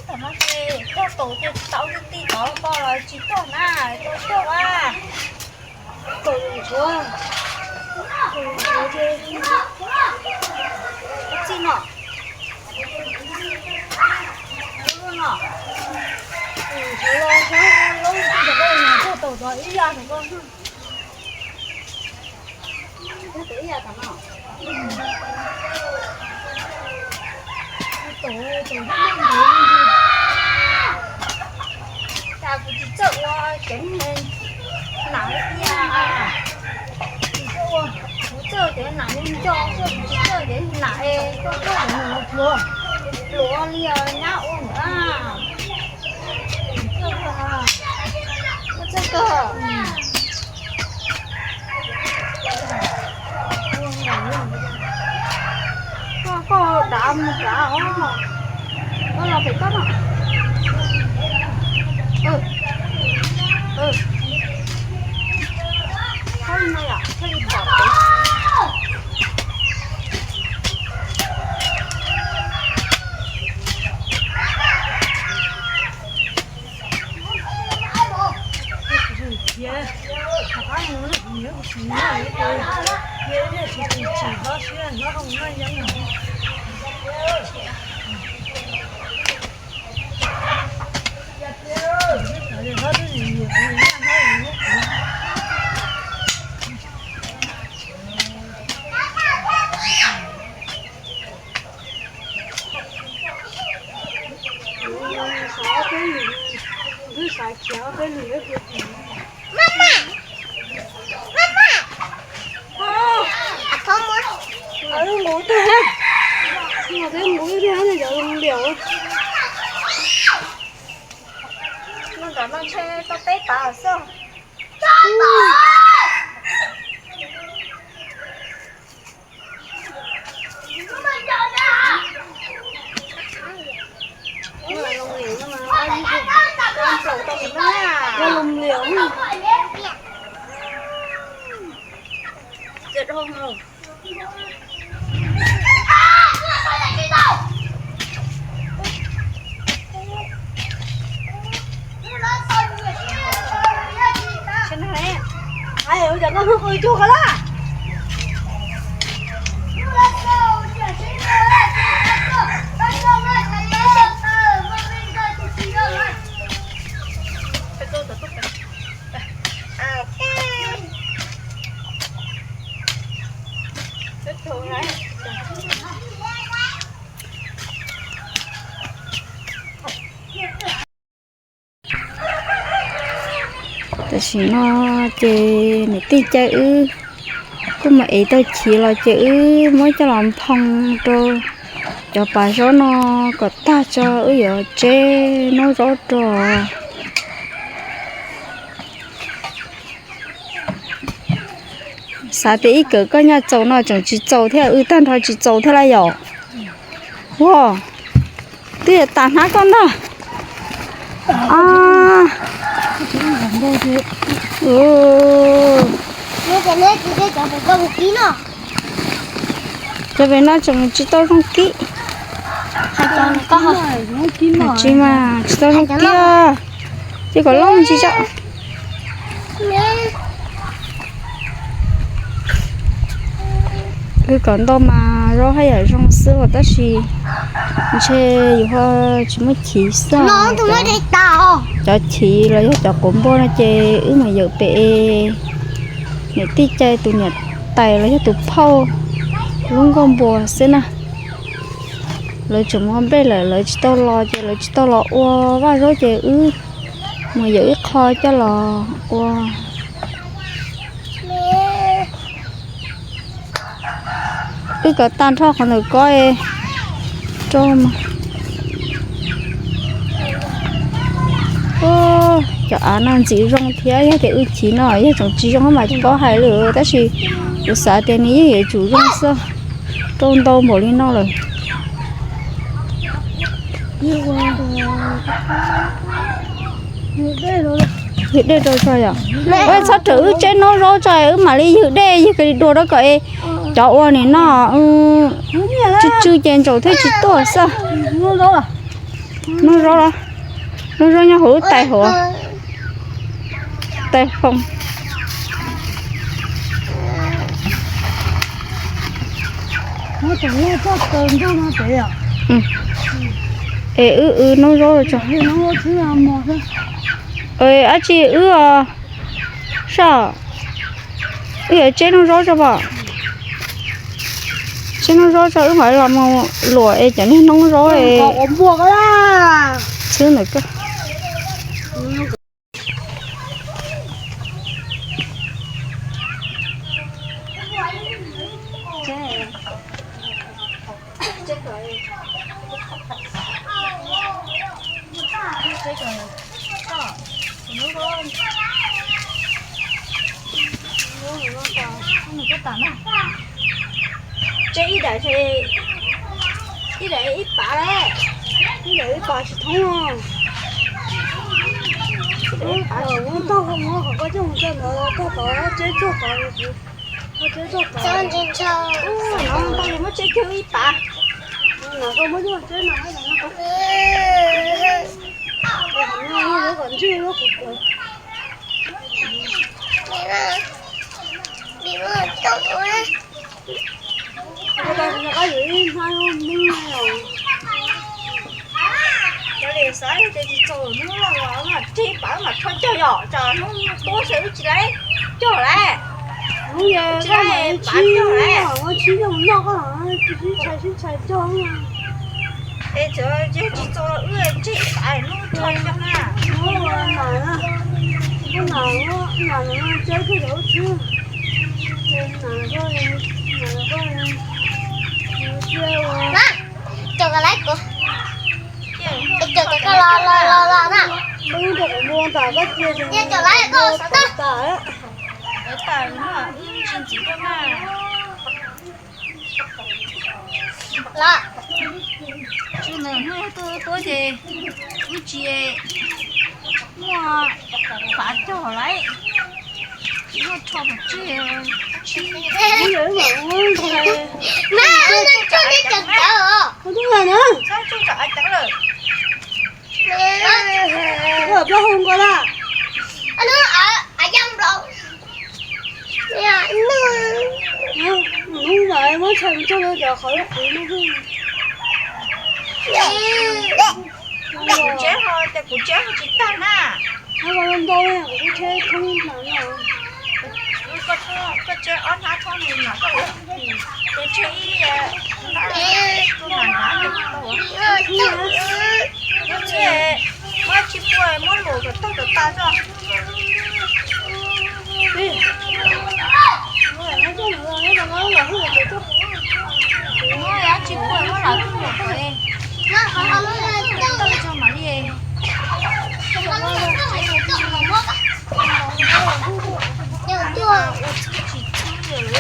Tom no ces cog tus ces tau ti ti tod ko los tsis cog na, tau cog a. Tus ntsuav, tus ntsuav ces txij no, no, tus ntsuav los sab lub txij tau ko, tau tod ib yam no ko. Cas kuv tsis txawj ua cov nam tiag. Kuv txawj ua, kuv txawj cov nam nco, kuv tsis txawj cov nam es koj txawj cov nam pluav, pluav li os nyab ua na. Txawj kawg. Koj, koj dav mus dav os. Koj los pem toj no. Txhob li no yom, txhob li pom pem. Nqus twg, nqus twg cov zoo liam. Noj nrov noj ntshe tau peb pav xwb. Ai, ua cas koj hlub kuv ib tug ko la? Tam sim no ces niam tij caij wb kuj mus ev tau chiv los ces wb muab coj los nphoo rau cov pas zaub no kom tag tso wb yuav tseb noj zaub rau. Xav tias ib kawm koj nyaj txaus no tseem tsis txaus thiab, wb tag nrho tsis txaus thiab lawm yom. Ua, twb yuav tas hnab koj ntag. Cov pem no tseem tsis tau zoo kib. Tsis mas tsis tau zoo kib, ces kom loj ntsis tso. Wb kom ntau mas zaub haj yam zoo xwb los tab sis ntshe yus ho tsis muaj chiv xwb. Cov chiv los yog cov quav npua no ces wb mus yawm pem niam tij caij tus niam tais los yog tus phauj lub nkauj npua xwb na. Lawv tseem mus ua nplej lawm, lawv tsis tau los ces lawv tsis tau los ua vaj zaub ces wb mus yawm ib qho coj los ua. Wb kov tag nrho qhov ntawm ko rau. Cov av no ntxim zoo thiab, yog tias wb chiv no yog tseem tsis zoo mas tsis paub hais li, tab sis kuv xav tias nws yeej yuav tsum zoo xwb, rau ntau npaum li no lawm. Ywg dej rau tso yom. Ua txhob rawm wb tseb noob zaub tso, wb mam li ywg dej ywg kiag li dua rau kom cov ua nim no tsw tsw ces ntsaum thiaj tsis tuaj xwb. Noob zaub, noob zaub nyob hauv lub tais hauv, tais foom. Es wb wb noob zaub tso. Dab tsi wb os, saj, wb yuav tseb noob zaub tso pom. Tseb noob zaub tso wb mam los mus luam es cov niag noob zaub txhwb ntawm koj. Tseb ib daim, ib daim ib pab lawm, ib daim ib pab tsis thoob. Ib daim ib pab tsis thoob, koj muab qhov koj coj mus rau ntawd tag tod, tseb tsuag tod, koj tseb tsuag tod. Muab tseb kiag ib pab. Cov li xav tias tsis txog hnub loj los mam tseg pab mam rho cog yom, tsam hnub tuab xwb wb tsis laib cog lawm. Hnub tsis laib pab cog lawm. Sib noj, sib ntshai, sib ntshai cog. Es txawm yog tsis txog los wb tseg pab hnub rho cog na. Hnub nam, hnub nam, nam nam tseb kawg cov ub txwb. Nam koj, nam koj, nam cia ua. Cov koj laib kuv, cov koj los los los los na. Koj yeej rau kuv mus nram koj cia, yog cov laib koj sawv tas. Sawv tas no wb tsis ntxiv rau na. Los, tsis mus hnub tuab ces wb tsis muaj pab cog lawm. Tsis muaj rho pov tseg, tsis, txhob tsuj tsam av ceev lawm. Hnub no muab tshais mus tso rau cov qhov lub qhov no. Kuv tseb ho, ces kuv tseb ho tsis tag na. Hnab ko ntau, kuv kuj tseb thoob hnab no. Koj tseb ob hnab thoob no mas koj ua tis, ces tseg ib hnab, tus hnab hnab no tau. Muab tsis pua, muab luam kom tag kom tas tso. Muab tsis pua, muab los tug luam kom, tag tso mam li. Ua txhwb tsis txhwb li.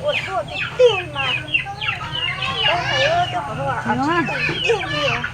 Ua dua tiag tiag mas, ua dua tiag tiag li os.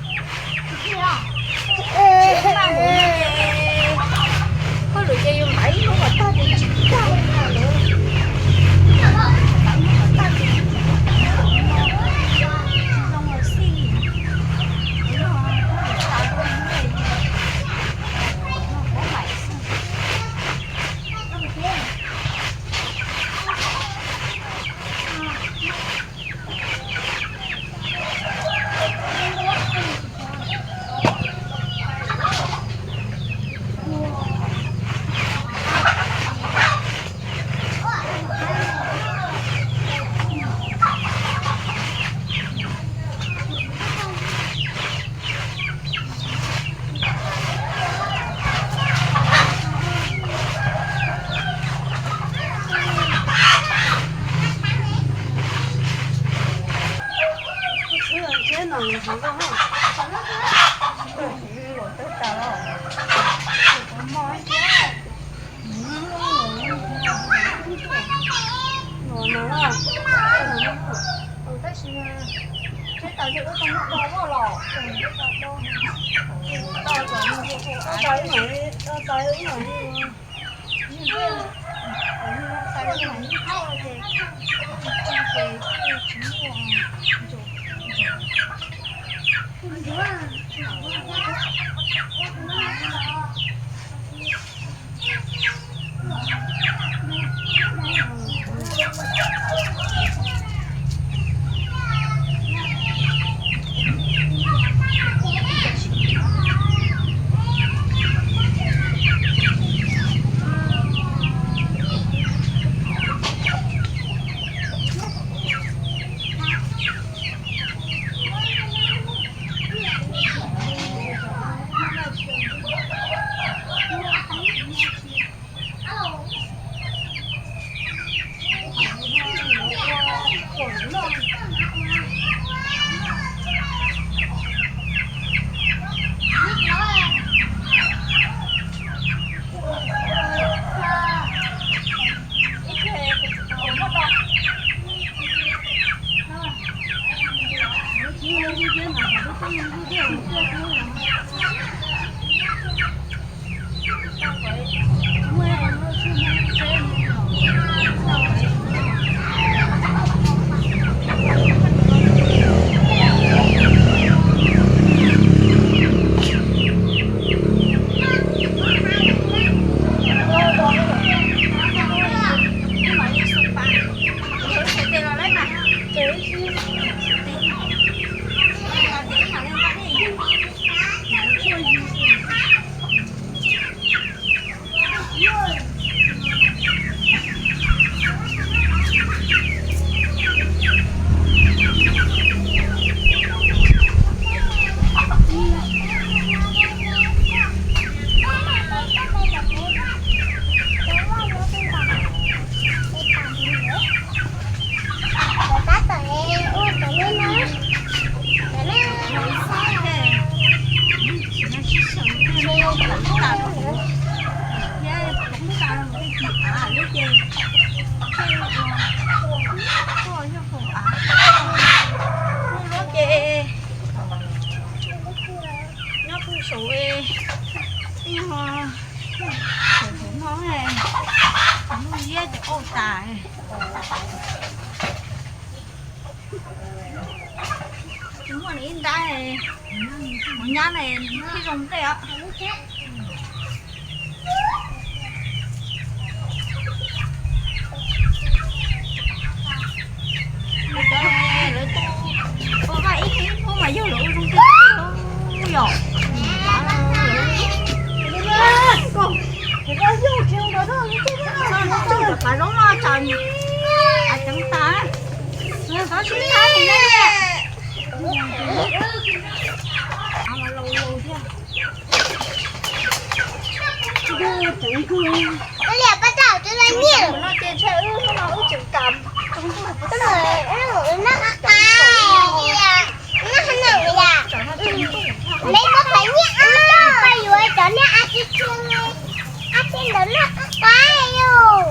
Nyob pug saum, ib ho, saum no, lub ziab ces qauj tas. Muaj ib nrab, mus nyab na, thiaj zoo nplej os. Lawv tu ua vaj ib hnub ib hnub mas yog lawv ua zoo tiag tiag yom. Cov qav zaub no tsam qav ceev tas. Txhob sib thaib li na. Laus laus thiab. Ua li pab tau tus laj nyiaj no ces ntshe wb hnub no wb tseem kam. Noj qab qab, noj qab qab yom. Peb muab qhov nyiaj ob, pab yuav cov nyiaj ab tsi tshee, ab tsi ntawd noj qab qab yom.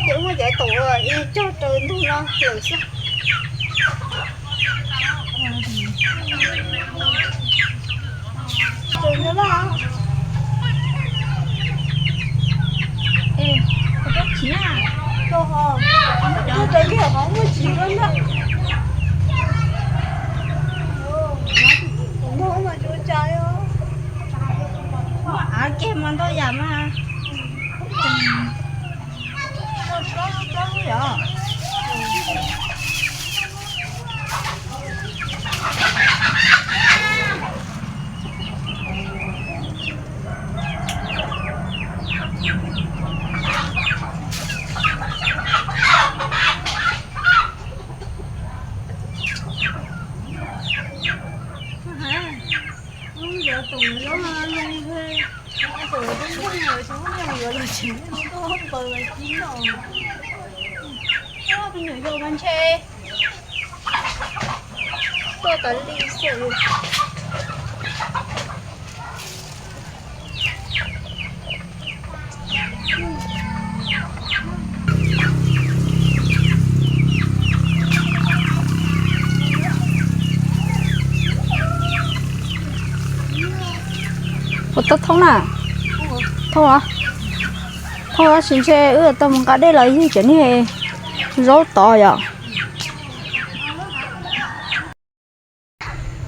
Ces muaj cov tus ib cog raws ntug no lawm xwb. Tus raws liaj qhov muaj tsis zoo na. Av kiag mas ntau yam mas. Tsob tsob yom. Lub yuav tus lub zoo, tus lub zoo, tus lub zoo yuav los tsev, lub zoo npaws los cib no. Me nyuam yaus mas ntshe tuaj tas li xwb. Puas tau thoob na? Thoob, thoob tab sis ntshe wb tau mus nqa dej los ywg cov niag zaub tod yom.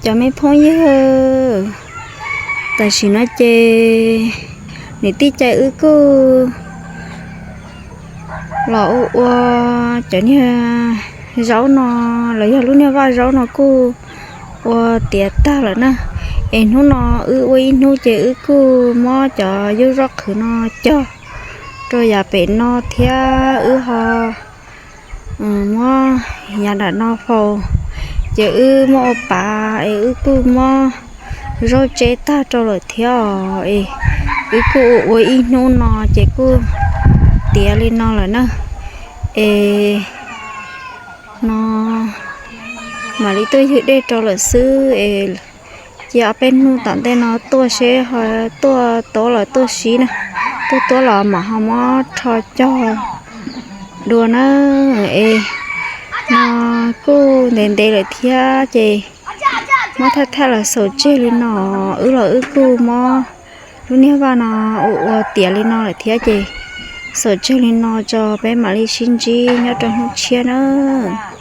Cov me phooj ywg, tam sim no ces niam tij cai wb kuj los ua, ua cov niag zaub no los yog lub niag vaj zaub no kuj ua tiav tag lawm na. Es hnub no wb ua ib hnub ces wb kuj muab cov yub zaub qhwv no cog rau yav pem no thiab wb ho muab yav nram no faus, ces wb muab ua pav es wb kuj muab zaub tseb tag rau lawm thiab os. Es wb kuj ua ua ib hnub no ces kuj tiav li no lawm na. Es no mam li tuaj ywg dej rau lawm xwb es cia ob peb hnub tom ntej no tuaj seb ho tuaj tuab los tuaj sib na, tuaj tuab los mam ho muab rho cog dua na. Es no kuj ntev ntev lawm thiab ces muab thaj thaj los xaus tseg li no, wb los wb kuj muab lub niag vaj no ua ua tiav li no lawm thiab ces xaus tseg li no tso, peb mam li sib ntsib nyob rau hnub tshiab nawb.